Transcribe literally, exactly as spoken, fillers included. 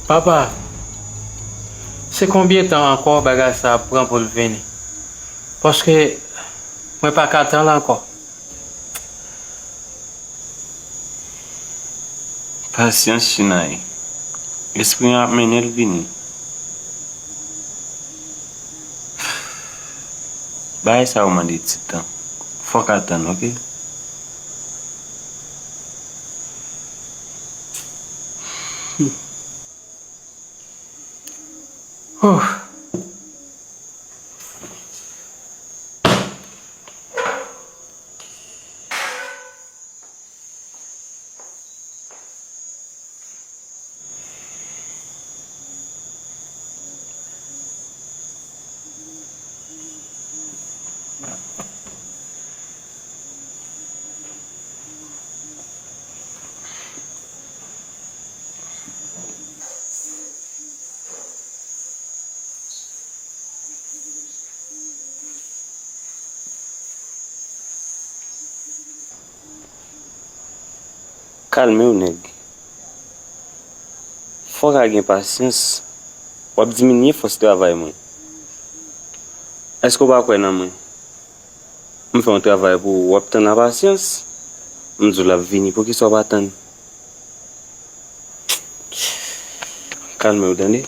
Papa, se konbyen tan ankò bagay sa ap pran pou l vini? Paske mwen pa ka tann ankò. Pasyans, Chinay. Espri an ap mennen l vini. Bagay sa yo mande ti tan. Fòk atann, oke? Huh. Kalme w, nèg. Fò w ka gen pasyans. W ap diminye fòs travay mwen. Èske w pa kwè nan mwen? M fè yon travay pou ou, w ap tann a pasyans. M di w l ap vini, poukisa w pa tann? Kalme w, tande?